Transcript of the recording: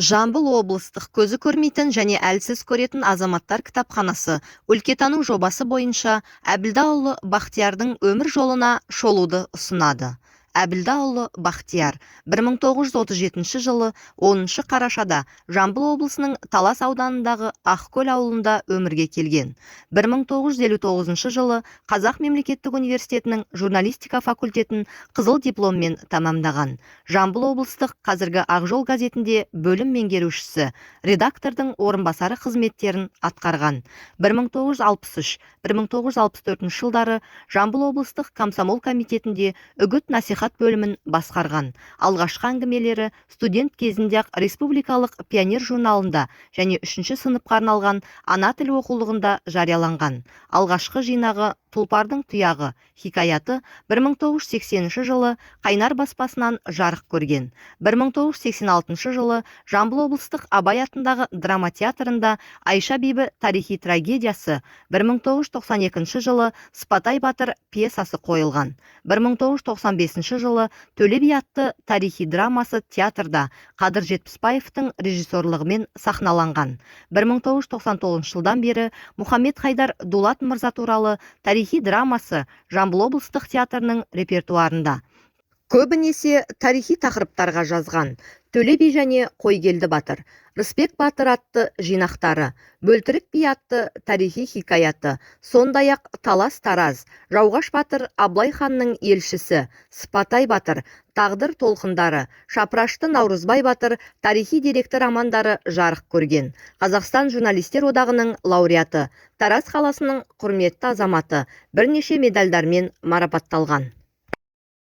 Жамбыл облыстық көзі көрмейтін және әлсіз көретін азаматтар кітапханасы өлкетану жобасы бойынша Әбілдаұлы Бақтиярдың өмір жолына шолуды ұсынады. Әбілдаұлы Бақтияр 1937 жылы 10 қарашада Жамбыл облысының Талас ауданындағы Ақкөл ауылында өмірге келген. 1959 жылы Қазақ мемлекеттік университетінің журналистика факультетін қызыл дипломмен тәмамдаған. Жамбыл облыстық қазіргі Ақжол газетінде бөлім меңгерушісі, редактордың орынбасары қызметтерін атқарған. 1963-1964 жылдары Жамбыл облыстық комсомол комитетінде үгіт-насихат бөлімін басқарған. Алғашқы әңгімелері студент кезінде-ақ республикалық «Пионер» журналында және үшінші сыныпқа арналған «Ана тілі» оқулығында жарияланған. Алғашқы жинағы «Тұлпардың тұяғы» хикаяты 1980 жылы «Қайнар» баспасынан жарық көрген. 1986 жылы Жамбыл облыстық Абай атындағы драма театрында «Айша бибі» тарихи трагедиясы, 1992 жылы «Сыпатай батыр» пьесасы қойылған. 1995 жылы «Төле би» атты тарихи драмасы театрда Қадыр Жетпісбаевтың режиссерлығымен сахналанған. 1999 жылдан бері Мұхаммед Хайдар Дулат мырза туралы тарихи драмасы Жамбыл облыстық театрының репертуарында. Көбінесе тарихи тақырыптарға жазған. «Төле би және Қойгелді батыр», «Рысбек батыр» атты жинақтары, «Бөлтірік би» атты тарихи хикаяты, сондай-ақ «Талас-Тараз», «Жауғаш батыр, Абылай ханның елшісі», «Сыпатай батыр», «Тағдыр толқындары», «Шапырашты Наурызбай батыр» тарихи деректі романдары жарық көрген. Қазақстан Журналистер одағының лауреаты, Тараз қаласының құрметті азаматы, бірнеше медальдармен марапатталған.